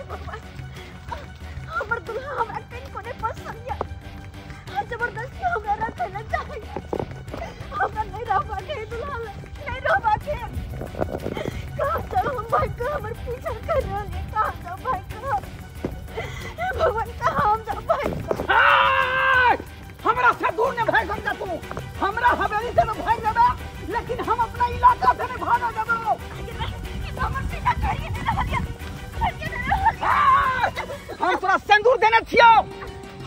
भगवान, हमर दुल्हा हमरा कनिको नहि पसंद या, जबरदस्ती हमरा रखै लए चाहैया। हमरा नहीं रहबाक है दुल्हा लग, नहीं रहबाक है। कहाँ जाऊ हम भाई का, हमर पीछा कर रहल है। कहाँ जाऊ भाई का, हे भगवान कहाँ हम जाऊ भाई का। हमरा से दूर नहीं भाग जा तू, हमरा हवेली से भाग जाबे, लेकिन हम अपना इलाका से नहीं भागा जाबे। हमर पीछा करिए नहीं रहल या, करिए नहीं रहल। हम तोरा सिंदूर देने छियो,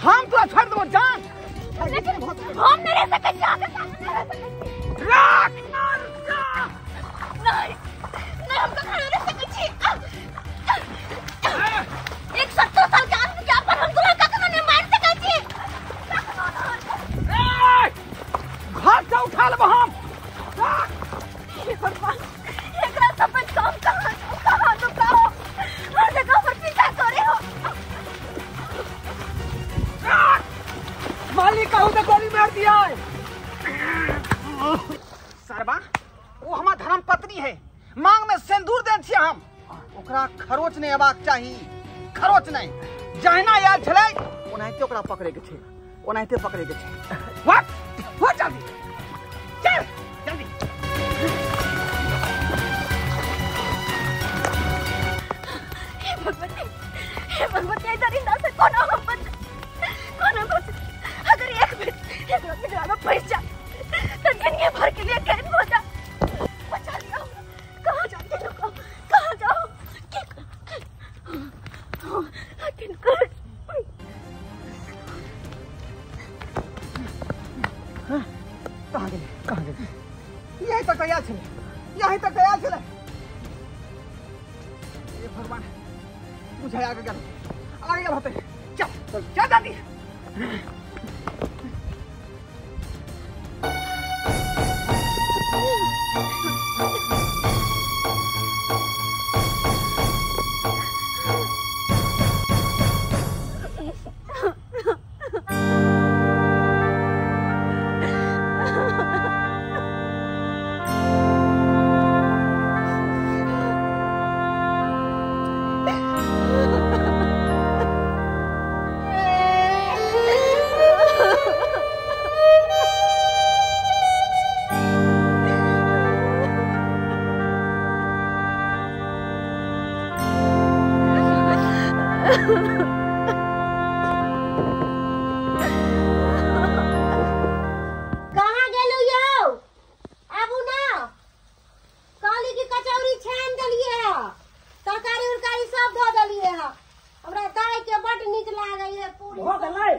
हम तोरा छोड़ देबो जान, लेकिन हम नहीं रह सकै छी, अहाँके साथ नहीं रह सकै छी। राख नहीं नहीं, हम कखनो नहीं रह सकै छी। एक 70 साल के आदमी के अपन हम दुल्हा कखनो नहीं मारि सकै छी। घर से उठा लेबो हम। हे भगवान, एकरा सब काम कहाँ कहाँ लुकाओ, हर जगह पर पीछा करे हो। मालिक कहू तो गोली मार दिया है। सरबा, वो हमार धर्म पत्नी है, मांग में सिंदूर देन छियै हम, ओकरा खरोच नहीं अबाक चाही, खरोच नहीं। जहिना आयल छलै ओनाहिते ओकरा पकड़े के छै, ओनाहिते पकड़े के छै। वाह वाह, जल्दी चल जल्दी। हे भगवती, हे भगवती, दरिंदा से कोना हम बच, कोना बच। अगर एक मिनट एकरा पिंजरा में फंस जा तो जिंदगी भर के लिए कैद हो जा। बचा लिया, कहाँ जाके लुकाओ, कहाँ जाओ, किनकर। कहाँ गेलै, कहाँ गेलै? यही तक तैयार छलै, यही तक तैयार छलै। हे भगवान, बुझाय आगे गेल, आगे गेल होतै। चल चल चल दादी। कहाँ गेलू यौ? आबू ना, कहली कि कचौड़ी छानि देलियै है, तरकारी उरकारी सब धऽ देलियै है। हमरा दाइ के बड नीक लागै है पूरी। भऽ गेलै,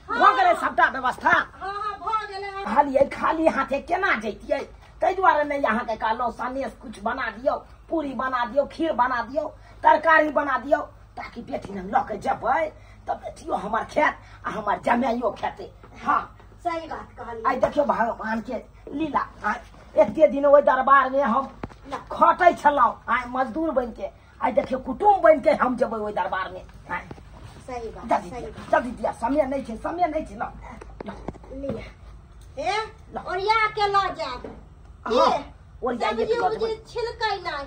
भऽ गेलै सबटा व्यवस्था। हाँ हाँ भऽ गेलै। कहलियै खाली हाथे केना जैतियै, ताहि दुआरे नहि अहाँके कहलहुँ सनेस कुछ बना दियौ, पूरी बना दियौ, खीर बना दियौ, तरकारी बना दियौ, ताकि बेटी लग लऽ के जेबै तऽ बेटियो हमर खेत आ हमर जमाइयो खेतै। हाँ सही बात कहलियै। आइ देखियौ भगवान के लीला, एते दिन ओहि दरबार में हम खटै छलहुँ, आइ मजदूर बनि के, आइ देखियौ कुटुम्ब बनि के हम जेबै ओहि दरबार में। सही बात, सही बात। जल्दी दिया, समय नहीं छै, समय नहीं छै। लिअ, हे ओरिया के लऽ जायब। ओरिया सब्जी उब्जी छिलकै नहि,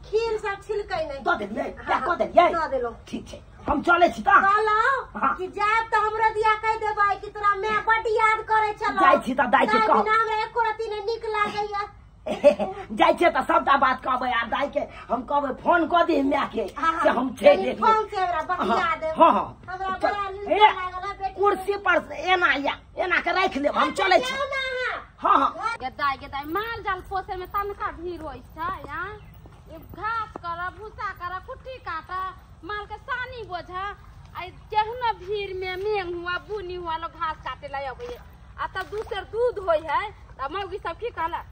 खीर सब छिलकै नहि। दऽ देलियै, पैक कऽ देलियै? दऽ देलहुँ। ठीक छै, हम चलै छी तऽ। कहलहुँ कि जायब तऽ हमरो दिया कहि देबै कि तोरा माय बड याद करै छलौ। जाइ छी तऽ दाइ के कहब। हमरा एको रत्ती नहि नीक लागैया। जाइ छियै तऽ सबटा बात कहबै, आ दाइ के हम कहबै फोन कऽ दी माय के से हम छै। फोन से हमरा बतिया देब। हाँ हाँ, हमरा बड़ा नीक लागल है बेटी। कुर्सी पर एना या एना के राखि लेब, हम चलै छी। हाँ हाँ। गदाइ गदाइ माल जाल पोसै में तनका भीड़ होइ छै। घास कर, भूसा कर, कुट्टी काट, माल के सानी बोझा, आ केहनो भीड़ में मेघ हुआ बुनी हुआ लोग घास काटे ला अबै। आ तब दूसर दूध होइ है तऽ मौगी सब की कहलक,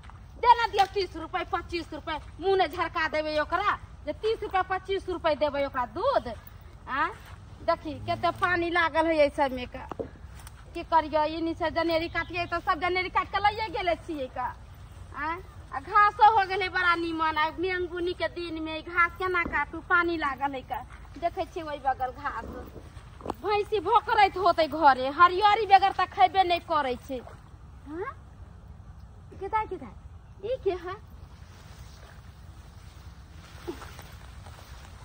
देना दियौ 30 रुपए 25 रुपए, मुँह ने झरका देबै ओकरा जे 30 रुपए 25 रुपए देबै ओकरा दूध। आ देखी कते पानी लागल है एहि सबमे के, की करियै, एनी से जनेरी काटियै तऽ सब जनेरी काटि के लैये गेले छियै का। आ घासो हो गेलै बड़ा नीमन। आ मेघ बुनी के दिन में घास केना काटू, पानी लागल है का। देखै छियै ओहि बगल घास, भैंसी भोकरैत होतै घरे, हरियरी बेगर तऽ खैबे नहि करै छै। हाँ केदाइ केदाइ ई के है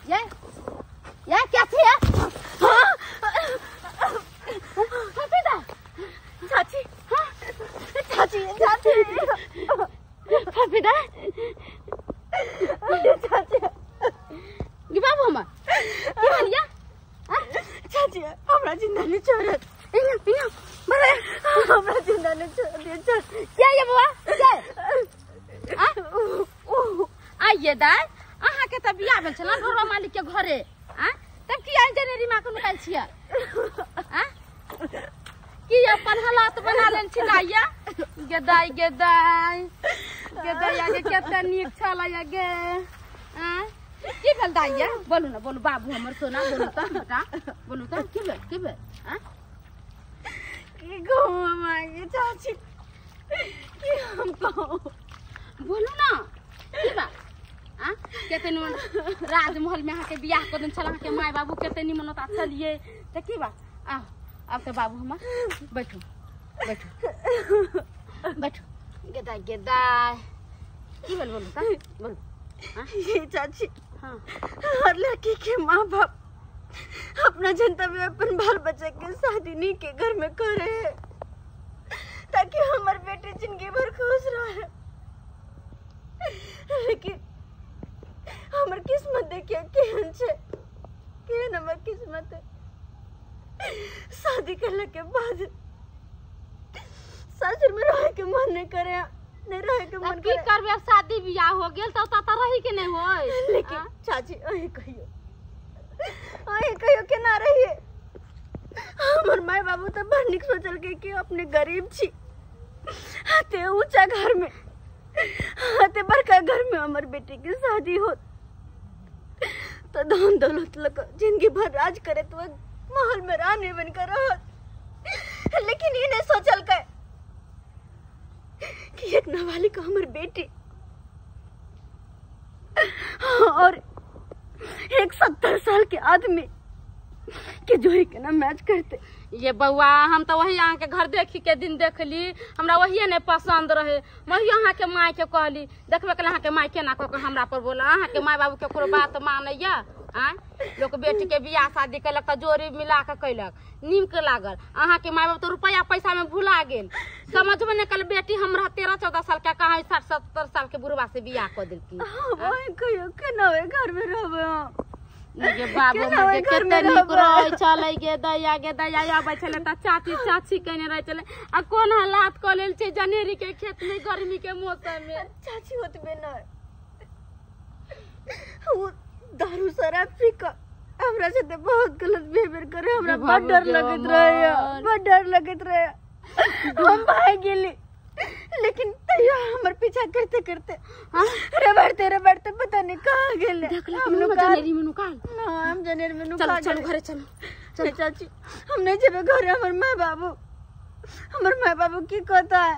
ये? या क्या थी या हां फफीदा चाची हां चाची चाची फफीदा चाची गे बाबू हमर की भेल या चाची हमरा जिंदा नहीं छोड़त इना इना बड़े हमरा जिंदा नहीं छोड़ दे चाची क्या ये बुआ क्या आ आइए दाय अहाँ के त बियाह भेल छल ढोरवा मालिक के घरे आ तब की आइ जनेरी मां के नुकायल छियै आ की अपन हालात बना लेन छी दाइया गे दाइ गे दाइ गे दाइया गे कते नीक छल या गे आ की भेल दाइया बोलू ना बोलू बाबू हमर सोना बोलू त बेटा बोलू त की भेल आ की कहू हम आगे चाची की हम कहू बोलू ना की बात आ कते निमन राजमहल में अहाँ के बियाह कर देन छल अहाँ के माय बाबू कते निमन होता छलिए त की बात आ अब त बाबू हमर बैठू बैठू बैठू गेदाय गेदाय की भेल बोलू त बोलू ये चाची हाँ हर लड़की के माँ बाप अपना जनता में अपन बाल बच्चे के शादी नहीं के घर में करे ताकि हमार बेटे जिंदगी भर खुश रहे लेकिन हमार किस्मत देखिए केहन छे केहन हमार किस्मत है शादी करला के बाद सासुर में रहे के मन नहीं करे नहीं रहे के मन की करे करबे अब शादी बियाह हो गेल त ओतऽ रही के नहीं होय लेकिन चाची अहीं कहियो केना रहिए हमर माय बाबू तो बड़ निक सोचल के कि अपने गरीब छी ते ऊंचा घर में ते बड़का घर में हमर बेटी के शादी हो तो धन दौलत लग जिंदगी भर राज करे तो महल में रानी बनकर रहत लेकिन ये नहीं सोचल के कि एक नाबालिग हमर बेटी और एक 70 साल के आदमी के जोड़ी के ना मैच करते। ये बउआ हम तो वही अहाँ के घर देखी के दिन देखली हमरा वही नहीं पसंद रहे वही अहाँ के माय के कहली देखबे कल अहाँ के माय केना कऽ के हमरा पर बोला अहाँ के माय बाबू केकरो बात मानैया आँय लोक बेटी के बियाह शादी केलक तऽ जोड़ी मिला के कैलक नीक लागल अहाँ के माय बाप तो रुपया पैसा में भुला गेल समझबे नहीं कल बेटी हमरा 13-14 साल के कहाँ 60-70 साल के बुढ़वा से बियाह कऽ देलकी। वही कहियो केना ओहि घर में रहबै हम गे बाबू के कते नीक रहै छलै गे दैया आबै छलै तऽ चाची चाची कहने रहै छलै आ कोन हालात कऽ लेल छै जनेरी के खेत में गर्मी के मौसम में। चाची ओतबे नहि ओ दारू शराब पी कऽ हमरा साथे बहुत गलत बिहेवियर करे हमरा बड़ डर लगैत रहे बड़ डर लगैत रहे हम भागि गेली लेकिन तैयो हमर पीछा करते करते रबड़ते रबड़ते पता नहीं कहाँ गेले। हम लोग जनेरी में नुकाल ना हम जनेरी में नुका चलो चलो घरे चलो चलो चाची हम नहीं जेबे घरे हमर माय बाबू की कहता है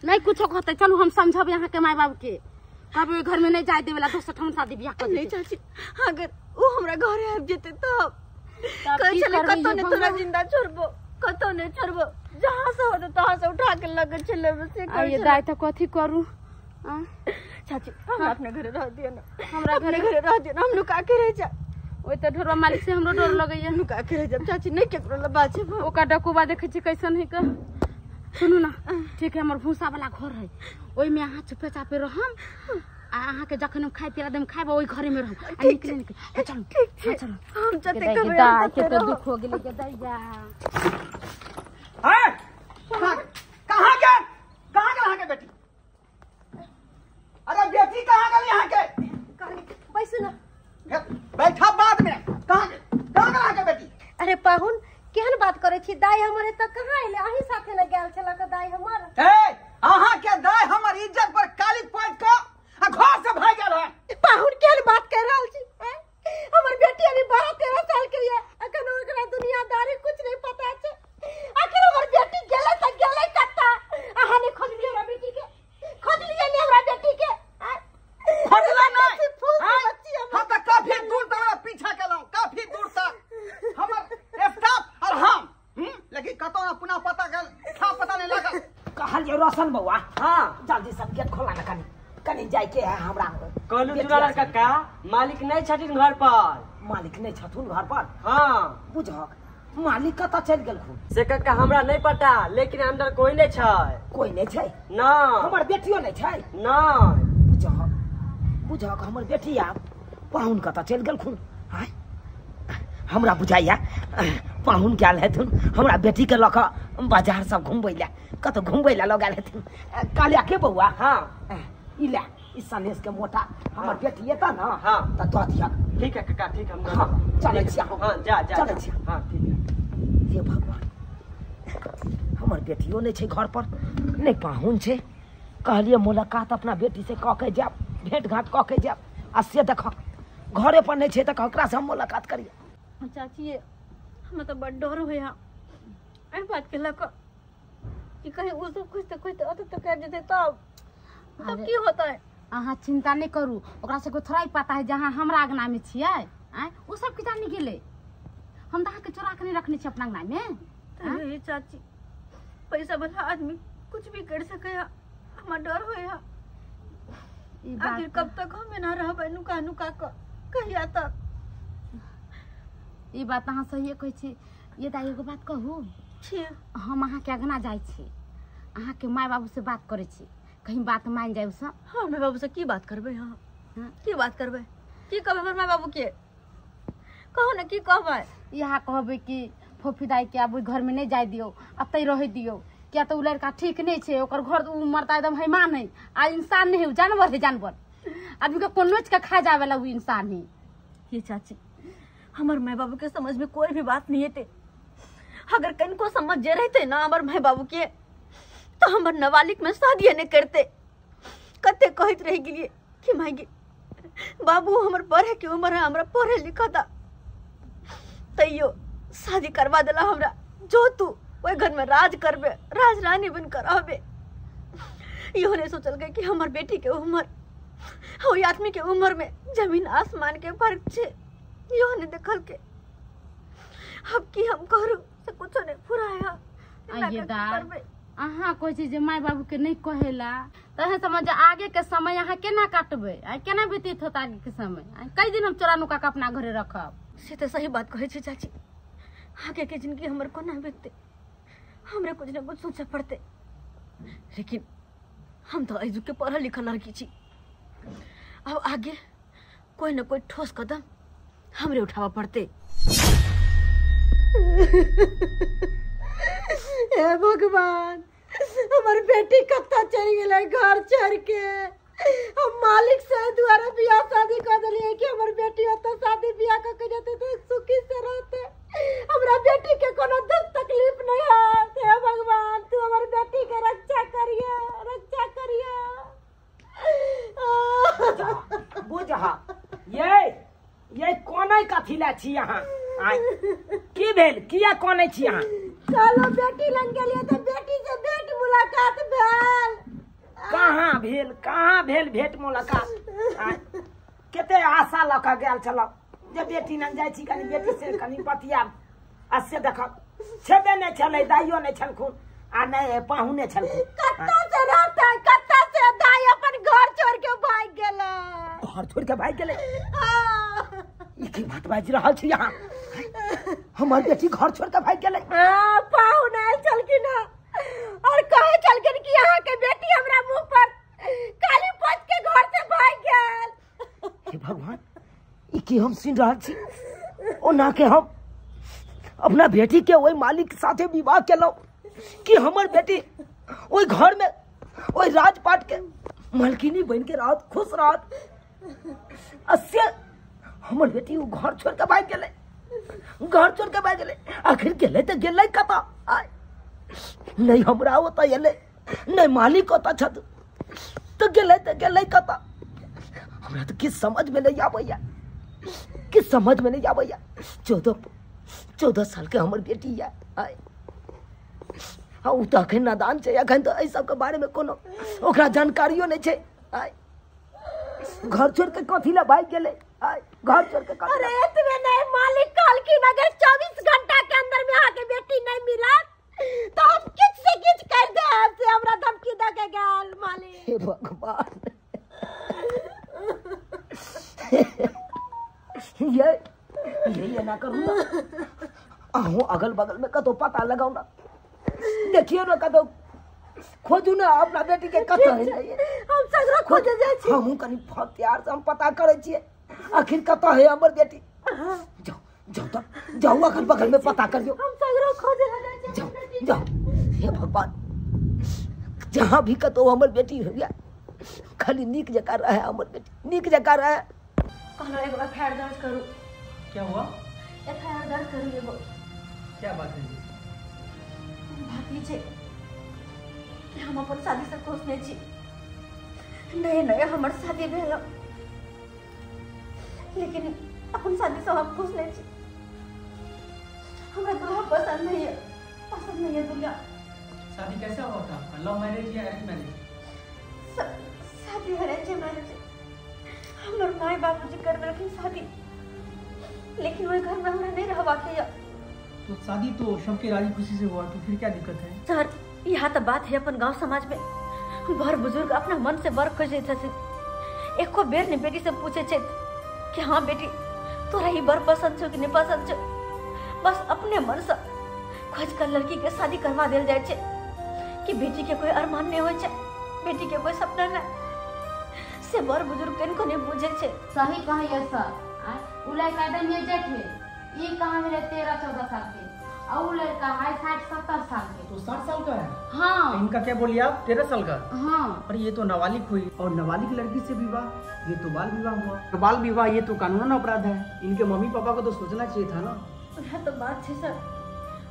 नहीं कुछो कहते चलो हम समझब यहाँ के माय बाबू के कभी घर में नहीं जाए देवेला दोसर ठाम शादी बियाह कर नहीं चाची अगर वो हमरा घरे आबि जेते तब कहै छलै कतौ नहीं तोरा जिंदा छोड़बो कतौ नहीं छोड़बो जहाँ से होते तहाँ से उठा के लगे चले से आइए दाई त कथी करू चाची हमरा अपने घरे रह दियो ना हमरा घरे घरे रह दियो ना हम लुका के रह जा ओइ त ढोरवा मालिक से हमरो डर लगैया लुका के रह जा चाची नहीं केकरो ल बाचे ओका डकुबा देखै छी कैसन है के सुनू ना ठीक है हमर भूसा वाला घर है ओइ में अहाँ चुपे चापे रहम आ अहाँ के जखन हम खाय पिला देम खाइब ओइ घरे में रहम आ निकले निकले चलू ठीक छै हम जते कहबै दाई के तो दुख हो गेलै के दैया हैं कहाँ गए कहाँ गए अहाँ के बेटी अरे बेटी कहाँ गई यहाँ के बैसू ना बैठा बाद में कहाँ कहाँ गए अहाँ के बेटी। अरे पाहुन केहन बात करे छी दाई हमर एतऽ कहाँ एलै अहीं साथे ने गेल छलक दाई हमर। ए अहाँ के दाई हमर इज्जत पर काली पोत के आ घर से भाग गेल है। पाहुन केहन बात कर रहल छी हमर बेटी अभी 12-13 साल के ये अखन ओकरा दुनियादारी कुछ नहीं पता छै आखिर हमर बेटी गेलै त गेलै कत्ता अहाँ ने खोजलियै हमरा बेटी के खोजलियै ने हमरा बेटी के खोजला नहीं हम त काफी दूर तक पीछा केलौं काफी दूर तक हमर स्टाफ और हम लेकिन कतौ ना पुनः पता गेल था पता नहीं लागल। कहलियै रोशन बौआ हां जल्दी सब गेट खोला ना कनी कनी जाय के है हमरा। कहलू दुलार काका मालिक नहीं छथिन घर पर। मालिक नहीं छथुन घर पर। हाँ बुझहक मालिक कतऽ चलि गेलखुन से कक्का हमरा नहीं पता, लेकिन अंदर कोई नहीं छै। कोई नहीं छै? ना। हमर बेटियो नहीं छै? ना। बुझहक बुझहक हमर बेटी आब पाहुन कतऽ चलि गेलखुन? आय हमरा बुझाइया पाहुन गेल हेथुन हमरा बेटी के लऽ कऽ बाजार सब घुमबै लए, कतऽ घुमबै लए लऽ गेल हेथिन। कहलिया के बौआ, हाँ ई ले ई सनेश के मोटा हमर बेटी एतऽ न। हाँ तऽ दऽ दिहक। ठीक है कक्का, ठीक हम। हाँ चलै छियै। हाँ जा जा चलै छियै। हाँ ठीक है। हे भगवान, हमर बेटियो नहीं छै घर पर, नहीं पाहुन छै। कहलिए मुलाकात अपना बेटी से कऽ के जायब, भेंट घाट कऽ के जायब, आ से देखक घरे पर नहीं छै तऽ ककरा से हम मुलाकात करिए। चाची हमरा तऽ बड़ डर होइया एहि बात के लऽ कऽ कि कहीं ओ सब खोजते खोजते ओतऽ तक आबि जेतै तब तब की होतै? अहाँ चिंता नहीं करू, ओकरा सबके थोड़ा ही पता है जहाँ हमरा अंगना में छियै। आँय ओ सब की जानी गेलै, हम तऽ अहाँके चोरा के नहीं रखने छी अपना अंगना में। अरे चाची पैसा वाला आदमी कुछ भी कर सकैया, हमरा डर होइया। आखिर कब तक हम एना रहबै नुका नुका कऽ, कहिया तक? ई बात अहाँ सहिए कहै छी। ये दाइ एगो बात कहू, हम अहाँके अंगना जाइ छी, अहाँके माय बाबू से बात करै छी, कहीं बात मान जाय सब। हाँ माय बाबू से की बात करबै? हाँ की बात करबै? की कहबै हमर माय बाबू के? कहू ने की कहबै? इएह कहबै कि फोफी दाई के आब ओहि घर में नहीं जाय दियौ, अतै रहै दियौ, किया तऽ ओ लड़का ठीक नहीं छै, ओकर घर ओ मरता एकदम हैमान है, आ इंसान नहीं है, जानवर है, जानवर आदमी के कोनो के खा जाए वाला वो इंसान है। ये चाची हमर माय बाबू के समझ में कोई भी बात नहीं हेतै। अगर कनको समझ जे रहते ना हमर माय बाबू के तो हमर नाबालिग में शादी नहीं करते। कते कहत रह गेलिए कि माय गे बाबू हमर पढ़े के उम्र है, हमरा पढ़े लिखता, तैयो शादी करवा देला हमरा। जो तू ओहि घर में राज करबे, राज रानी बन कर रहबे। इहो नहीं सोचल गए कि हमर बेटी के उम्र ओहि आदमी के उम्र में जमीन आसमान के फर्क छै। इहो नहीं देखल के अब की हम करू से कुछो नहीं फुराया। अहाँ कहै छी जे माय बाबू के नहीं कहेला, तहन समझ आगे के समय अहाँ केना काटबै, केना व्यतीत होत आगे के समय? कई दिन हम चोरा नुका के अपना घरे रखब। से तऽ सही बात कहै छी चाची, आगे के जिंदगी हमर कोना बीतते, हमरे कुछ न कुछ सोचे पड़ते। लेकिन हम तो एजुके पढ़ल लिखल लड़की छी, अब आगे कोई न कोई ठोस कदम हमरे उठावा पड़ते। हे भगवान, हमर बेटी कत्ता चलि गेलै घर छोड़ के। हम मालिक से द्वारा बियाह शादी कर दिलियै कि हमर बेटी ओतऽ शादी बियाह कऽ के जेतै तऽ सुखी से रहतै, हमरा बेटी के कोनो दुख तकलीफ नहीं हैत। हे भगवान, तू हमर बेटी के रक्षा करिए, रक्षा करिए। बुझह ये कोनै कथी लै छी अहाँ? की भेल, किया कोनै छी अहाँ? चलो बेटी लग गेलियै तऽ बेटी से भेंट मुलाकात भेल। कहाँ भेल, कहाँ भेल भेंट मुलाकात? कते आशा लऽ कऽ गेल छलहुँ जे बेटी लग जाइ छी कनी बेटी से कनी बतियाब, आ से देखब छेबे नहि छलै, दाइयो नहि छलखुन आ नहि पाहुने छलखुन। कत्ता से रहतै, कत्ता से दाइ अपन घर छोड़ के भागि गेलै। घर छोड़ के भागि गेलै? ई की बात बाजि रहल छी अहाँ? हमर बेटी घर छोड़ के भागि गेलै? हाँ, पाहुन आयल छलखिन हँ और कहे छलखिन कि अहाँ के बेटी हमरा मुंह पर काली पोत के घर से भागि गेल। हे भगवान, ई की हम सुनि रहल छी? ओना के हम अपना बेटी के ओहि मालिक के साथे विवाह केलहुँ कि हमर बेटी ओहि घर में ओहि राजपाट के मालकिनी बन के रहत, खुश रहत, आ से हमर बेटी ओ घर छोड़ के भागि गेलै, घर छोड़ के भागि गेलै। आखिर गेलै तऽ गेलै कतऽ? नहीं हमरा ओतऽ एलै, नहीं मालिक ओतऽ छथि, तऽ गेलै तऽ गेलै कतऽ? हमरा तऽ किछु समझमे नहि आबैया, किछु समझमे नहि आबैया। 14 साल के हमर बेटी यऽ, ओ तऽ अखन नादान छै, अखन तऽ एहि सबके बारेमे कोनो ओकरा जानकारियो नहि छै। घर छोड़ के कथी लए भागि गेलै? घर छोड़ के? अरे एतबे नहि, मालिक कहलखिन अगर 24 घंटा के अंदर में अहाँके बेटी नहि मिलत तो हम किछ से किछ कर देब, से हमरा धमकी दऽ के गेल मालिक। हे भगवान, ये ना, अहूँ अगल बगल में कतौ पता लगाउ ना, देखियो ना कतौ खोजू ना अपना बेटी के कतौ है। हम सगरा खोजे जाइ छी। हमहूँ कनि तैयार से हम पता करै छियै आखिर कतौ है हमर बेटी। जाओ जाओ तो जाओ अगल बगल में पता करियो। हम सगरा खोजे जाइ छी। जाओ जाओ। हे भगवान, जहाँ भी कतौ हमर बेटी होइए खाली नीक जकाँ रहे हमर बेटी, नीक जकाँ रहे। कहलो एगो एफआईआर दर्ज करू। क्या हुआ? एफआईआर दर्ज करू एगो। क्या बात है? बात ई छै कि हम अपन शादी से खुश नहीं छी। नए नए हमर शादी भेल, लेकिन अपन शादी से हम खुश नहीं छी। हमरा दुल्हा पसंद नहीं है, पसंद नहीं है दुल्हा। शादी कैसा हुआ था आपका? लव मैरिज या अरेंज मैरिज? शादी अरेंज मैरिज। हमर माय बाबूजी करबेलखिन शादी, लेकिन ओहि घर में हमरा नहीं रहबाक है। तो शादी तो सबके राजी खुशी से हुआ, तो फिर क्या दिक्कत है? सर यहाँ तो बात है अपन गांव समाज में बर बुजुर्ग अपना मन से बर खोजे छथिन। एको बेर ने बेटी से पूछे छथि कि हाँ बेटी तोरा ई बर पसंद छौ कि नहीं पसंद छौ। बस अपने मन से खोज कर लड़की के शादी करवा देल जाय छै कि बेटी के कोई अरमान नहीं होइ छै, बेटी के कोई सपना नहीं। से बर बुजुर्ग कनको नहीं बुझे छै। सही कहिए सर, उ लड़का एकदम एजेड है, ये कहाँ मिले 13-14 साल के, और वो लड़का है 60-70 साल के। तो 60 साल का है? हाँ। इनका क्या बोलिए आप, 13 साल का? हाँ। और ये तो नाबालिग हुई, और नाबालिग लड़की से विवाह, ये तो बाल विवाह हुआ। तो बाल विवाह ये तो कानूनन अपराध है। इनके मम्मी पापा को तो सोचना चाहिए था ना। वह तो बात है सर,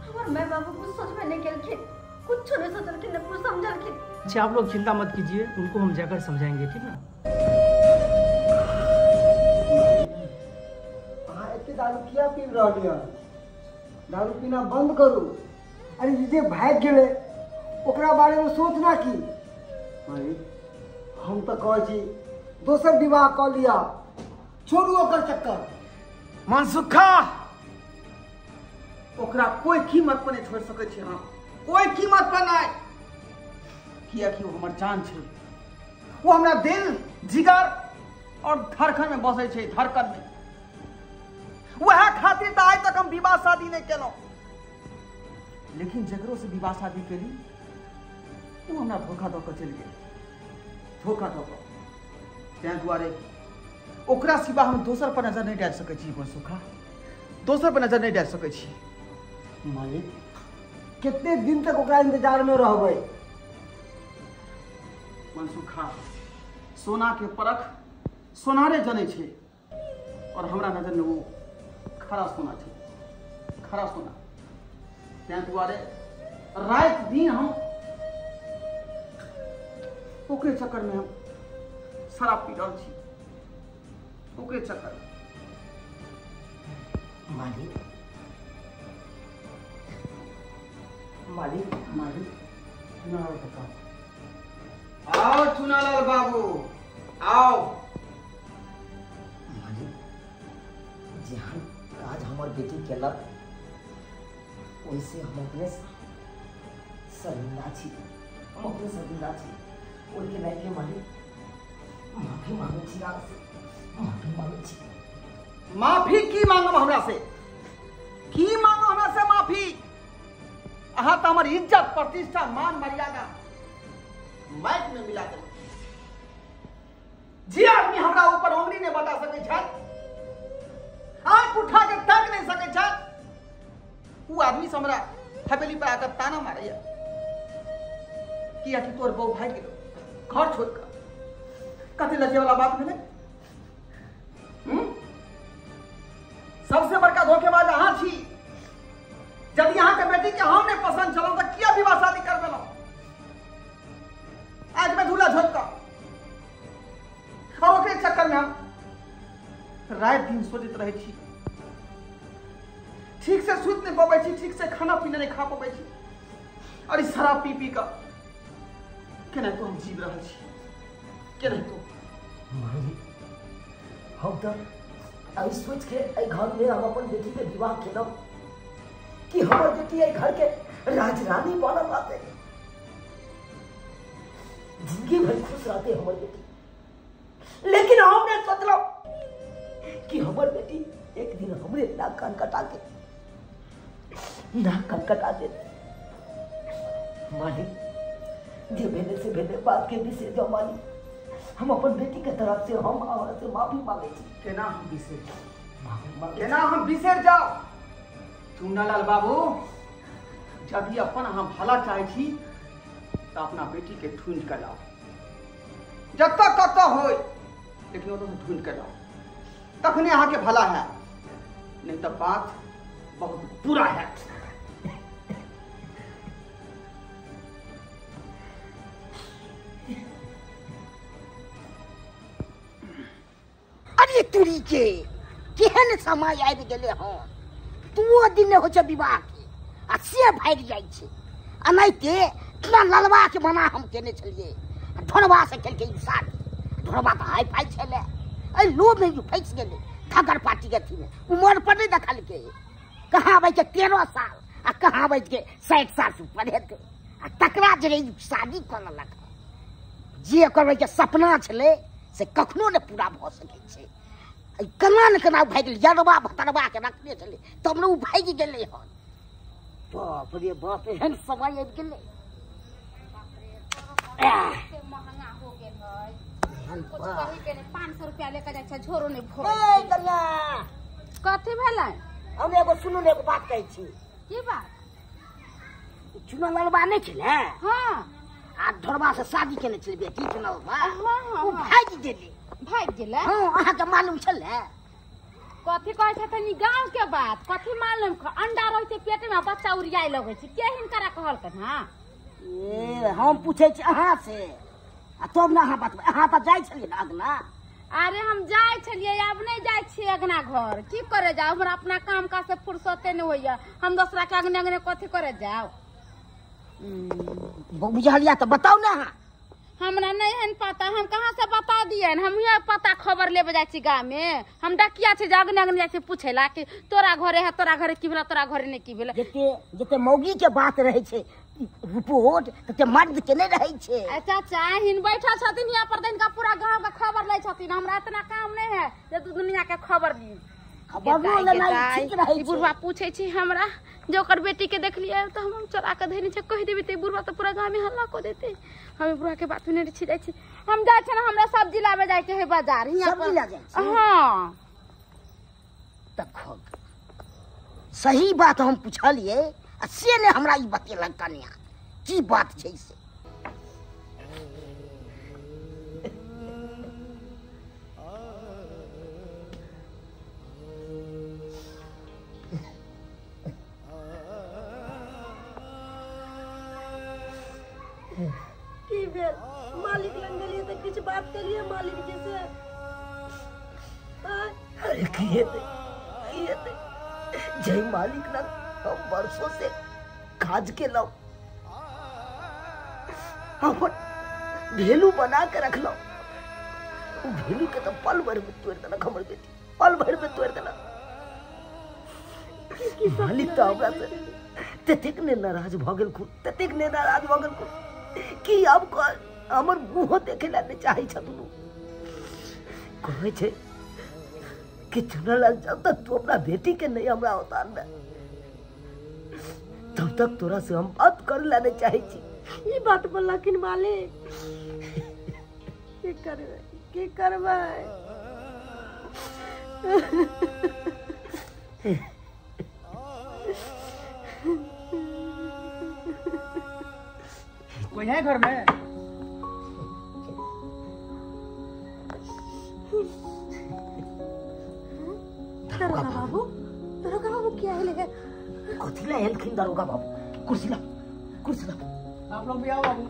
हमारे माँ बाबू कुछ सोचबे नहीं केलखिन, कुछ नहीं सोचलखिन, कुछ समझलखिन। अच्छा आप लोग चिंता मत कीजिए, उनको हम जाकर समझाएंगे, ठीक ना? दारू किया पी रहलियै? दारू पीना बंद करू। अरे जे भागि गेलै ओकरा बारे में सोचना की। अरे हम तो कहै छी दोसर विवाह कऽ लिअ, छोड़ू ओकर चक्कर। मनसुखा ओकरा कोई कीमत पर नहीं छोड़ सकै छी हम, कोई कीमत पर नहीं। कियाकि वो हमर जान छै, वो हमरा दिल जिगर और धड़कन में बसै छै, धड़कन में। वह खातिर तो आइ तक हम विवाह शादी नहीं केलहुँ, लेकिन जकरो से विवाह शादी केली वो हमरा धोखा दऽ कऽ चलि गेल, धोखा दऽ कऽ। ताहि दुआरे ओकरा सिवा हम दोसर पर नजर नहीं डालि सकै छी मनसुखा, दोसर पर नजर नहीं डालि सकै छी। मालिक कते दिन तक ओकरा इंतजार में रहबै? मनसुखा सोना के परख सोनारे जनै छै, और हमरा नजर में वो खरा सोना छै, खरा सोना। ताहि दुआरे राति दिन हम ओकरे चक्कर में हम शराब पी रहल छी, ओकरे चक्कर में। मालिक मालिक मालिक चुनालाल काका आओ, चुनालाल बाबू आओ। मालिक जेहन काज हमर बेटी केलक ओहिसे हम अपने शर्मिंदा छी, हम अपने शर्मिंदा छी। ओहिके लए के मालिक माफी मांगै छी आपसे, माफी मांगै छी। माफी की मांगब हमरा से, की मांगब हमरा से माफी? अहाँ तो हमर इज्जत प्रतिष्ठा मान मर्यादा माइक में मिला देलहुँ। जे आदमी हमरा ऊपर उंगली नहीं बता सकै छथि, आंख उठा के ताक नहीं सकै छथि, उ आदमी से हमरा हवेली पर आकर ताना मारैया कियाकि तोर बहू भागि गेलौ घर छोड़ कऽ। कथी लजे वाला बात भेलै? सबसे बड़का धोखेबाज अहाँ छी। यदि अहाँ के बेटी के हम नहीं पसंद छलहुँ तऽ किया विवाह शादी करबेलहुँ? आज में धूला झोंक कऽ। और ओकरे चक्कर में हम राति दिन सोचैत रहै छी, ठीक से सुति नहीं पबै छी, ठीक से खाना पीना नहीं खा पबै छी, और ई शराब पी पी कऽ केनाहितो हम जीव रहल छी, केनाहितो। मालिक हम तऽ एहि सोच के एहि घर में हम अपन बेटी के विवाह केलहुँ कि हमर बेटी एहि घर के राजरानी बनल रहतै, जिंदगी भर खुश रहते हमर बेटी। लेकिन हम नहीं सोचलहुँ कि हमर बेटी एक दिन हमरे नाक कान कटा के नाक कान कटा दे। मालिक जे भेले से भेले बात के बिसरि जाओ मालिक। हम अपन बेटी के तरफ से हम अहाँ से माफी मांगे छी। केना हम बिसरि जाओ, केना हम बिसरि जाओ? चुन्नालाल बाबू यदि अपन अहाँ भला चाहे छी तो अपना बेटी के ढूंढ के लाओ, जतऽ कतऽ होय लेकिन ओतऽ से ढूंढ के लाओ, तखने अहाँ के भला है, नहीं तो बात बहुत बुरा है। अरे तुरी के केहन समय आबि गेलै हन, दुओ दिन होइ छै विवाह के आ से भागि जाइ छै। एनाहिते इतना ललबा के मना हम केने छलियै, ढोरबा से केलकै ई शादी। ढोरबा तऽ हाई फाई छलै, एहि लोभमे ई फँसि गेलै ठगर पार्टी के अथीमे। उमर पर नहि देखलकै, कहाँ आबै छै 13 साल आ कहाँ आबै छै 60 साल से ऊपर हेतै, आ तकरा जे ई शादी कऽ लेलक। जे ओकर के सपना छलै से कखनो नहि पूरा भऽ सकै छै। केना ने केना भागि गेलै, यरबा भतरबा के रखने छलै तब ने ओ भागि गेलै हन। बाप रे बाप, एहन समय आबि गेलै। महंगा हो गेल है, कुछ कही के नहीं। 500 रुपया लेके जाइ छै, झोरो नहीं भर। ए कन्या, कथी भेलै? हम एगो सुनू ने, एगो बात कहै छी। की बात? चुनलबा नहि छलै? हाँ। आ ढोरबा से शादी केने छलै बेटी चुनलबा। हाँ, ओ भागि गेलै। भागि गेलै? हाँ, अहाँके मालूम छलै? कथी कहै छथिन ई गाँव के बात? कथी मालूम? अंडा रहै छै पेट में, बच्चा उड़ियाइ लगै छै। के हिनकरा कहलकन? हाँ ए, हम पूछै छी अहाँ से आ तब ने अहाँ बतबै। अहाँ तऽ जाइ छलियै ने अगना? अरे हम जाइ छलियै, आब नहि जाइ छियै अगना घर। की करे जाउ, हमरा अपना काम काज से फुर्सते नहि होइया, हम दोसरा के अगने अगने कथी करे जाउ? बुझलिया तऽ बताउ ने अहाँ। हमरा नहीं है पता, हम कहाँ से बता दिए? हम यहाँ पता खबर लेबे जाइ छी गाँव में। हम डकिया छी जे अगने अगने जाइ छी पूछे ला कि तोरा घरे है, तोरा घरे की भेला, तोरा घरे नहीं की भेला। जते जते मौगी के बात रहे छै रिपोर्ट तते मर्द के नहीं रहे छै। अच्छा अच्छा, हिन बैठल छथिन यहाँ पर, हिनका पूरा गाँव के खबर लै छथिन। हमरा इतना काम नहीं है जे दुनिया के खबर ली। बुढ़वा पूछे छी हमरा जे ओकर बेटी के देखलियै तऽ हम चोरा के धैने छै, कहि देबै तऽ बुढ़वा तऽ पूरा गाँव में हल्ला कऽ देतै। हम बुढ़वा के बात नहि छी जाइ छी। हम जाइ छी ने, हमरा सब्जी लाबे जाइ के है बाजार। हियाँ सब्जी ला जाइ छी? हाँ। तखन सही बात हम पुछलियै आ से ने हमरा ई बतेलक कन्या, की बात छै से। की भेल? मालिक लग गेलियै तऽ किछु बात केलियै मालिक जी से? अरे की हेतै, की हेतै? जय मालिक लग हम वर्षों से काज केलहुँ, अपन भेलू बना के रखलहुँ, भेलू के तऽ पल भर में तोड़ि देलक हमर बेटी, पल भर में तोड़ि देलक। मालिक तऽ हमरा से ततेक ने नाराज भऽ गेलखुन, ततेक ने नाराज भऽ गेलखुन कि आब हमर मुँहो देखे ला नहि चाहै छथुन। कहै छै कि चुनलाल जब तक तू अपना बेटी के नहीं हमरा उतार तब तक तोरा से हम बात करे ला नहीं चाहै छी। ई बात बोललखिन मालिक? की करबै, की करबै? कोई है घर में? दरोगा बाबू, दरोगा बाबू क्या है लेके? कथी ला एलखिन दरोगा बाबू? कुर्सी ला, कुर्सी ला। आप लोग भी आओ बाबू।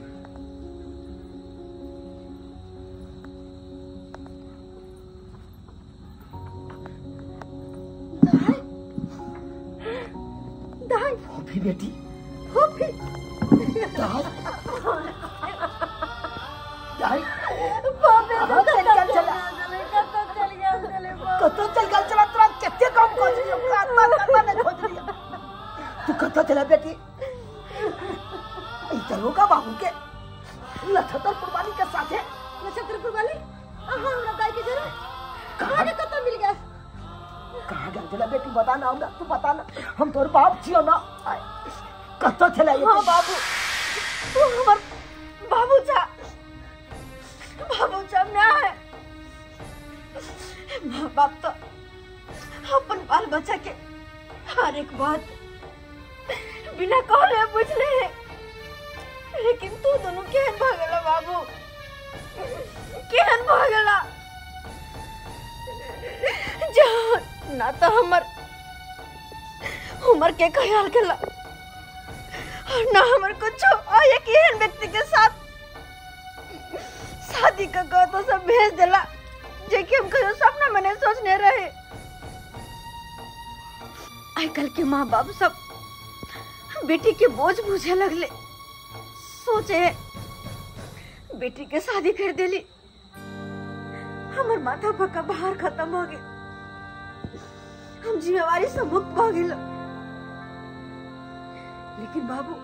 दाई, दाई। फोफी बेटी, फोफी। दाई, दाई। बाबे चल गेल चला, कतौ चल गेल चला, तोरा कते कम खोजलियौ, कतौ कतौ नहि खोजलियौ। तू कतौ चला बेटी? ई दरोगा बाबू के नक्षत्रपुर वाली के साथे। नक्षत्रपुर वाली? अहाँ हमरा दाई के जरा कहाँ के कतौ मिल गया? कहाँ गेल छलै बेटी बता ना हमरा, तू बता ना, हम तोर बाप छियो ना। कतऽ छलै? हाँ बाबू, तू हमर बाबू छा, बाबू छा ना है। माँ बाप तो अपन बाल बच्चा के हर एक बात बिना कहले बुझले है, लेकिन तू दोनों केहन भऽ गेला बाबू, केहन भऽ गेला। जा ना तो हमर उम्र के ख्याल केला और ना हमर कुछ एक एहन व्यक्ति के साथ शादी का तो सब भेज देला जे कि हम कहियो सपना में नहीं सोचने रहे। आजकल के माँ बाप सब बेटी के बोझ बुझे लगले, सोचे बेटी के शादी कर देली, हमर माथा पक्का भार खत्म हो गए, हम जिम्मेवारी से मुक्त हो गए। लेकिन बाबू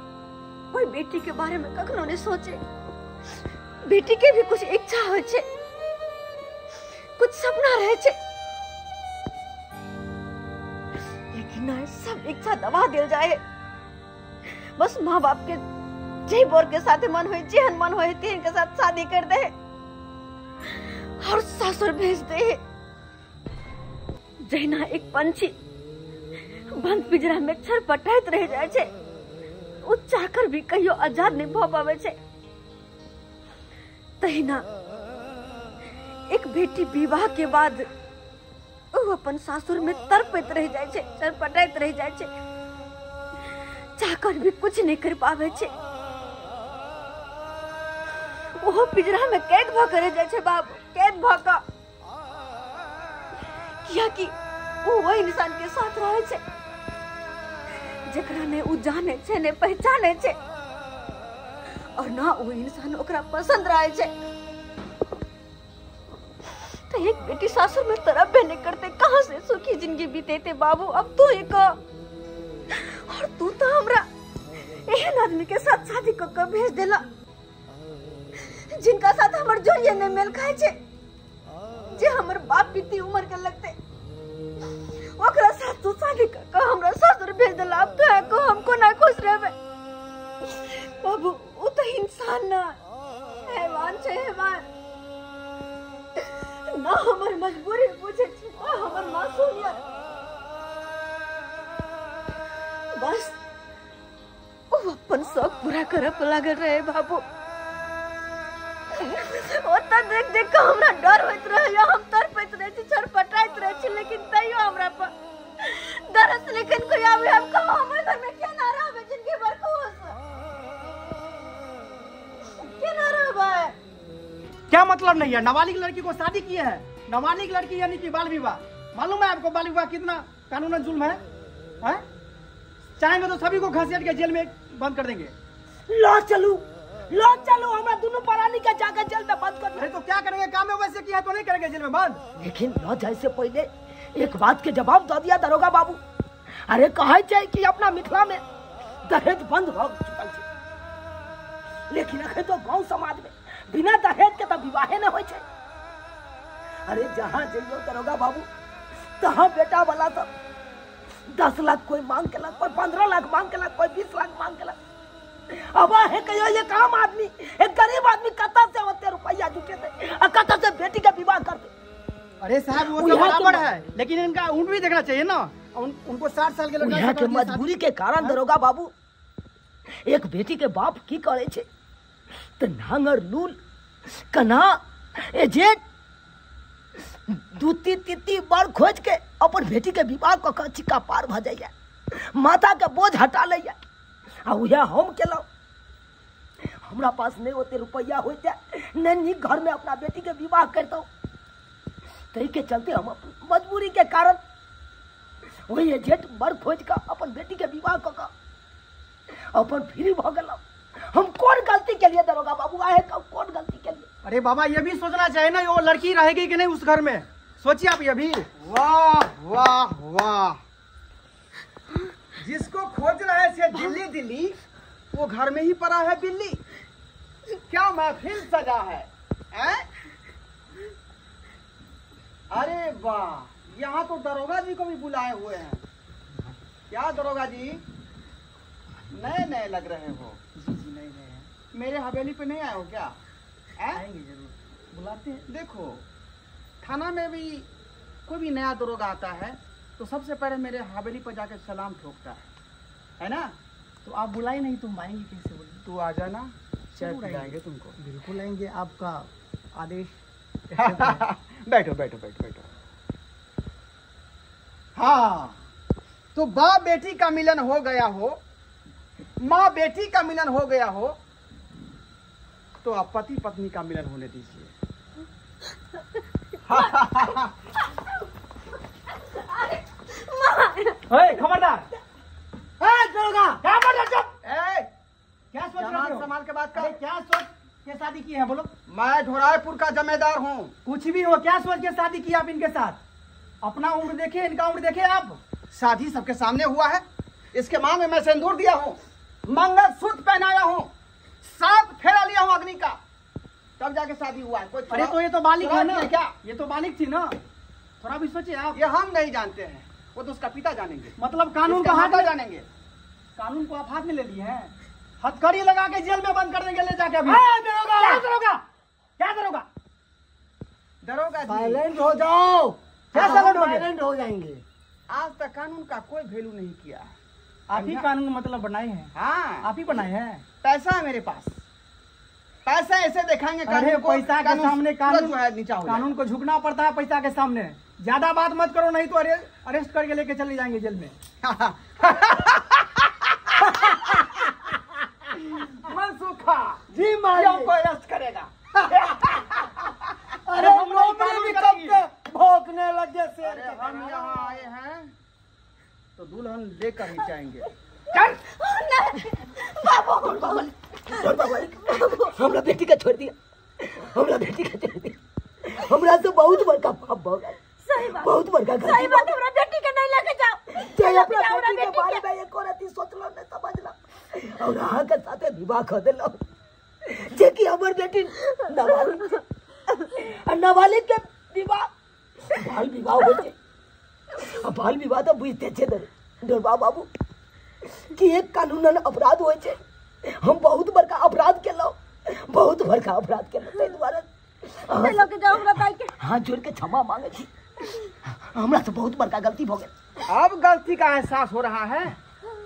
कोई बेटी के बारे में कखनो नहीं सोचे। बेटी के भी कुछ इच्छा हो छे, कुछ सपना रहे छे, लेकिन ना सब इच्छा दबा दिल जाए। बस माँ बाप के जे बोर के साथ मन होए, जेहन मन होए तेहन के साथ शादी कर दे और सासुर भेज दे। जहिना एक पंछी बंद पिंजरा में छटपटाइत रह जाए छे, उ चाकर भी कहियो आजाद नहीं भ पावे छे, तहिना एक बेटी विवाह के बाद उ अपन सासुर में तड़पैत रह जाए छे, छटपटाइत रह जाए छे, चाकर भी कुछ नहीं कर पावे छे, वो पिंजरा में कैद भ के रह जाए छे बाबू, कैद भ के, कियाकि वो वही इंसान के साथ रहे छे जेकरा ने उ जाने छे, ने पहचाने छे, और ना वो इंसान ओकरा पसंद रहे छे। तो एक बेटी सासुर में तरफ भी नहीं करते, कहाँ से सुखी जिंदगी बीतेते बाबू। अब तू एक और तू तो हमरा एहन आदमी के साथ शादी क के भेज देला जिनका साथ हमर जोड़िए नहीं मेल खाए छे, जे हमर बाप बीती उम्र के लगते ओकरा साथ तू शादी क के हमरा ससुर भेज देला। अब तो को हमको ना खुश रहबे बाबू, उ तो इंसान ना हैवान छे, हैवान ना हमर मजबूरी बुझे छे, ना हमर मासूमियत। बस वो अपन शौक पूरा करे पर लागल रहे बाबू। ओतऽ देख देख के हमरा डर होइत रहे, हम तड़पैत रहे छी, छटपटाइत रहे छी, लेकिन तैयो हमरा पर दरस लेकिन कोई आवे हम कहो हमर घर में केना रहबै जिंदगी भर खुश केना रहबै। क्या मतलब नहीं है, नाबालिग लड़की को शादी किए है, नाबालिग लड़की यानी कि बाल विवाह। मालूम है आपको बाल विवाह कितना कानूनन जुल्म है, है? चाहेंगे तो सभी को घसीट के जेल में बंद कर देंगे। लो चलू, लो चलो, हमरा दोनों प्राणी के जाकर जेल में बंद कर। अरे तो क्या करेंगे, काम में वैसे किया तो नहीं करेंगे जेल में बंद। लेकिन न जाए से पहले एक बात के जवाब दे दिया दरोगा बाबू। अरे कहे छै कि अपना मिथिला में दहेज बंद हो चुकल छै, लेकिन अखन तो गांव समाज में बिना दहेज के तो विवाहे न होय छै। अरे जहाँ जइयो दरोगा बाबू तहाँ बेटा वाला सब 10 लाख कोई मांग केलक, कोई 15 लाख मांग केलक, कोई 20 लाख मांग केलक। अब है कहियो ये काम आदमी, एक गरीब आदमी कतऽ से ओते रुपया जुटेतै आ कतऽ से बेटी के विवाह करतै। अरे साहब वो सब बराबर है, लेकिन इनका उम्र भी देखना चाहिए ना। उनको 60 साल के लड़का के मजबूरी के कारण दरोगा बाबू एक बेटी के बाप की करे छे त नांगर लूल कना एजेंट दूती तीती बार खोज के अपन बेटी के विवाह क के छिक्का पार भ जाइए, माथा के बोझ हटा लैया। आ उहे हम केलहुँ, हमरा पास नहीं ओते रुपया होते, नहीं नीक घर में अपना बेटी के विवाह करतहुँ, ताहि के चलते हम मजबूरी के कारण वही एजेंट बर खोज के अपन बेटी के विवाह क के अपन फ्री भ गेलहुँ। हम कौन गलती के लिए दरोगा बाबू आए, कौन गलती के लिए? अरे बाबा ये भी सोचना चाहिए ना वो लड़की रहेगी कि नहीं उस घर में, सोचिए आप ये भी। वाह वाह वाह, जिसको खोज रहे थे दिल्ली दिल्ली, वो घर में ही पड़ा है बिल्ली। क्या महफिल सजा है, हैं? अरे वाह, यहाँ तो दरोगा जी को भी बुलाए हुए हैं। क्या दरोगा जी, नए नए लग रहे हो? जी जी, नए नए हैं। मेरे हवेली पे नहीं आए हो क्या? आएंगे जरूर, बुलाते हैं। देखो, थाना में भी कोई भी नया दरोगा आता है तो सबसे पहले मेरे हवेली पर जाके सलाम ठोकता है ना? तो आप बुलाए नहीं तो हम आएंगे कैसे? बोलिए। तू आ जाना, चाय पिलाएंगे तुमको। बिल्कुल आएंगे, आपका आदेश। बैठो बैठो बैठो बैठो। हाँ, तो बाप बेटी का मिलन हो गया हो, माँ बेटी का मिलन हो गया हो, तो आप पति पत्नी का मिलन होने दीजिए। खबरदार! क्या बोल रहे हो? क्या सोच रहे हो? संभाल के बात कर। क्या सोच के शादी की है बोलो? मैं ढोरायपुर का जमेदार हूँ। कुछ भी हो, क्या सोच के शादी की आप इनके साथ? अपना उम्र देखे, इनका उम्र देखे आप। शादी सबके सामने हुआ है, इसके मांग में मैं सिंदूर दिया हूँ, मंगलसूत्र पहनाया हूँ, 7 फेरा लिया हूँ अग्नि का, तब जाके शादी हुआ है। कोई अरे तो ये तो बालिग है ना? क्या ये तो बालिग थी ना? थोड़ा भी सोचिए आप। ये हम नहीं जानते हैं, वो तो उसका पिता जानेंगे। मतलब कानून का हाथ जानेंगे। कानून को आप हाथ में ले लिए हैं, हथकड़ी लगा के जेल में बंद कर देंगे ले जाके। अभी क्या दरोगा? क्या दरोगा? दरोगा साइलेंट हो जाओ। क्या साइलेंट हो गए? साइलेंट हो जाएंगे। आज तक कानून का कोई वैल्यू नहीं किया। आप ही कानून मतलब बनाए हैं। हाँ, आप ही बनाए हैं। पैसा है मेरे पास, पैसा ऐसे दिखाएंगे। अरे पैसा के सामने कानून जो है नीचा हो, कानून को झुकना पड़ता है पैसा के सामने। ज्यादा बात मत करो, नहीं तो अरेस्ट करके लेके चले जाएंगे जेल में। मनसुखा जी मालिक को अरेस्ट करेगा। अरे हम लोग भी कब से भौंकने लगे शेर। हम यहाँ आए हैं तो दुल्हन लेकर ही जाएंगे। हमरा बेटी का छोड़ दिया, हमरा बेटी का छोड़ दिया। हमरा से बहुत बड़का पाप हो गया। सही बात, बहुत बड़का गलती। सही बात, हमरा बेटी के नहीं लेके जाओ। जे अपना बेटी के बारे में एको रति सोचलो न समझलो और अहाँ के साथे विवाह कर देलो, जे कि हमर बेटी नाबालिग आ नाबालिग के विवाह बाल विवाह हो छै। आ बाल विवाह तो बुझते छै डरबा बाबू कि एक कानूनन अपराध होइ छै। हम बहुत बड़का अपराध केलहुँ, बहुत बड़का अपराध केलहुँ, ताहि दुआरे लऽ के जाओ हमरा दाई के। हाथ जोड़ के क्षमा मांगे छी, हमरा से बहुत बड़का गलती भ गेल। अब गलती का एहसास हो रहा है।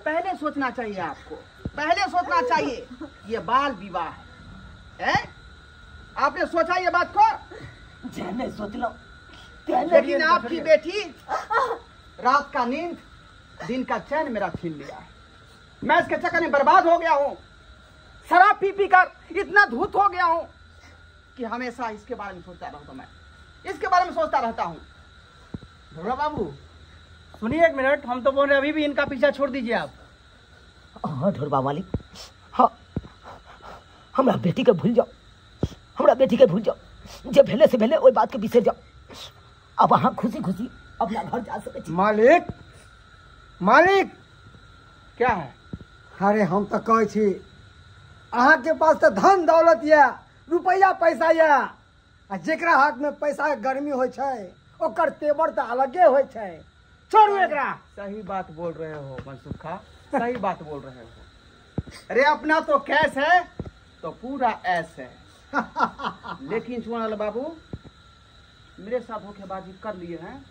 पहले सोचना चाहिए आपको, पहले सोचना चाहिए ये बाल विवाह है। आपने सोचा ये बात को? जे नहीं सोचलो। लेकिन आपकी बेटी रात का नींद दिन का चैन मेरा छीन लिया है। मैं इसके चक्कर में बर्बाद हो गया हूँ, शराब पी पी कर इतना धूत हो गया हूँ कि हमेशा इसके बारे में सोचता रहता हूँ। मैं इसके बारे में सोचता रहता हूँ। ढोरा बाबू सुनिए एक मिनट, हम तो बोल रहे अभी भी इनका पीछा छोड़ दीजिए आप। हाँ ढोरबा मालिक, हाँ हमरा बेटी के भूल जाओ, हमरा बेटी के भूल जाओ। जे भेले से भेले, ओहि बात के बिसरि जाओ। अब अहाँ खुशी खुशी अपना घर जा सकै छी। मालिक, मालिक क्या है? अरे हम तो कहै छी अहाँ के पास तो धन दौलत यऽ, रुपया पैसा यऽ, आ जेकरा हाथ में पैसा के गर्मी होइ छै ओकर तेवर तो अलगे होइ छै। छोड़ू एकरा। सही बात बोल रहे हो मनसुखा, सही बात बोल रहे हो। अरे अपना तो कैश है तो पूरा ऐस है। लेकिन चुनाल बाबू मेरे साथ धोखेबाजी कर लिए हैं,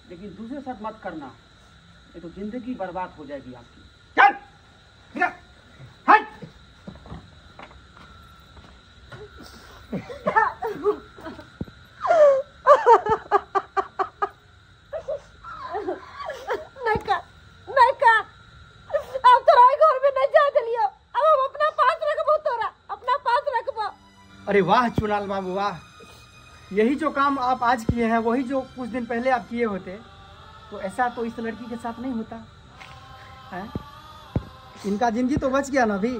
लेकिन दूसरे साथ मत करना, नहीं तो जिंदगी बर्बाद हो जाएगी आपकी। चल हट। नहीं कर, नहीं कर, अब तोरा घर में नहीं जा दिलियो। अब हम अपना पास रखबो, तोरा अपना पास रखबो। अरे वाह चुनाल बाबू वाह, यही जो काम आप आज किए हैं वही जो कुछ दिन पहले आप किए होते तो ऐसा तो इस लड़की के साथ नहीं होता है। इनका जिंदगी तो बच गया ना अभी।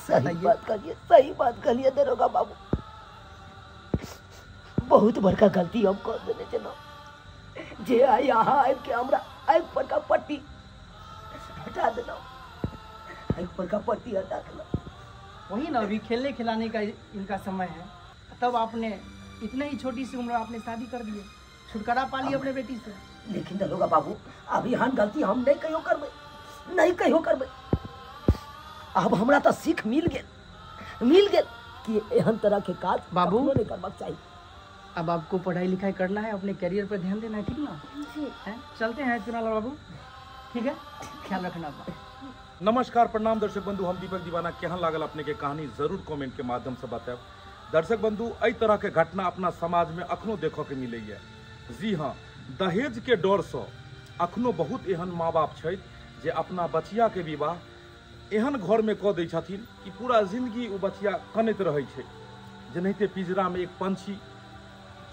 सही बात कहिए, सही बात कहिए दरोगा बाबू, बहुत बड़का गलती हम कर देने छलहुँ जे आइ अहाँ आबि के हमरा आँखि परका पट्टी हटा देलहुँ, आँखि परका पट्टी हटा देलहुँ। वही ना, अभी खेलने खिलाने का इनका समय है, तब आपने इतने ही छोटी सी उम्र आपने शादी कर दी। छुटकारा पा ली अपने बेटी से। लेकिन दरोगा बाबू अभी हम गलती हम नहीं कहियो करबै, नहीं कहियो करबै। अब हमरा तो सीख मिल गेल कि एहन तरह के काज बाबू कखनो नहीं करबाक चाही। अब आपको पढ़ाई लिखाई करना है, अपने करियर पर ध्यान देना है, ठीक ना? जी। हैं? चलते हैं चुनालाल बाबू, ठीक है, ख्याल रखना अपना। नमस्कार, प्रणाम दर्शक बंधु, हम दीपक दीवाना। केहन लागल अपने के कहानी जरूर कमेंट के माध्यम से बतायब। दर्शक बंधु, एहि तरह के घटना अपना समाज में अखनो देखऽ के मिलैया। जी हाँ, दहेज के डर से अखनो बहुत एहन माँ बाप छथि जे अपना बचिया के विवाह एहन घर में कऽ दै छथिन कि पूरा जिंदगी ओ बचिया कनैत रहै छै। जेनाहिते पिंजरा में एक पंछी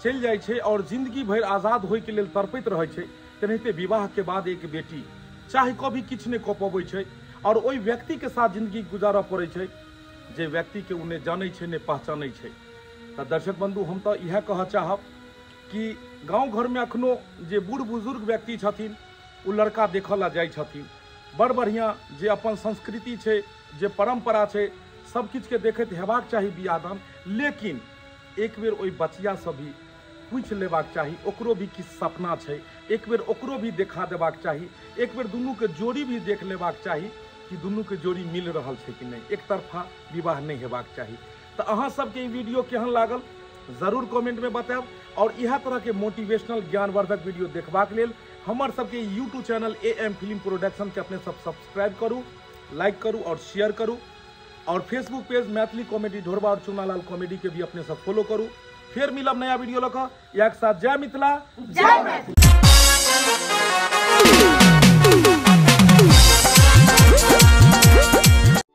चलि जाइ छै और जिंदगी भरि आजाद होइके लेल तड़पैत रहै छै, तेनाहिते विवाह के बाद एक बेटी चाहे कभी किछु नहि कऽ पबै छै और ओहि व्यक्ति के साथ जिंदगी गुजारऽ पड़ै छै जे व्यक्ति के ओ नहि जानै छै, नहि पहचानै छै। तऽ दर्शक बंधु, हम तऽ इएह कहऽ चाहब कि गाँव घरमे अखनो जे बूढ़ बुजुर्ग व्यक्ति छथिन ओ लड़का देखऽ लए जाइ छथिन। बड़ बढ़िआँ जे अपन संस्कृति छै, जे परम्परा छै, सब किछुके देखैत हेबाक चाही बियाह दान, लेकिन एक बेर ओहि बचियासँ भी पूछि लेबाक चाही, ओकरो भी किछु सपना छै, एक बेर ओकरो भी देखा देबाक चाही, एक बेर दुनूके जोड़ी भी देख लेबाक चाही कि दुनूके जोड़ी मिल रहल छै कि नहि। एक तरफा विवाह नहि हेबाक चाही। तऽ अहाँ सबके ई वीडियो केहन लागल जरूर कमेंट में बतायब और इएह तरह के मोटिवेशनल ज्ञानवर्धक वीडियो देखबाक लेल हमर सबके YouTube channel AM film production के अपने सब सब्सक्राइब करू, लाइक करू और शेयर करू और फेसबुक पेज मैथिली कॉमेडी ढोरबा और चुनालाल कॉमेडी के भी अपने सब फॉलो करू। फिर मिलब नया वीडियो लऽ कऽ। इएह के साथ जय मिथिला, जय मैथिली।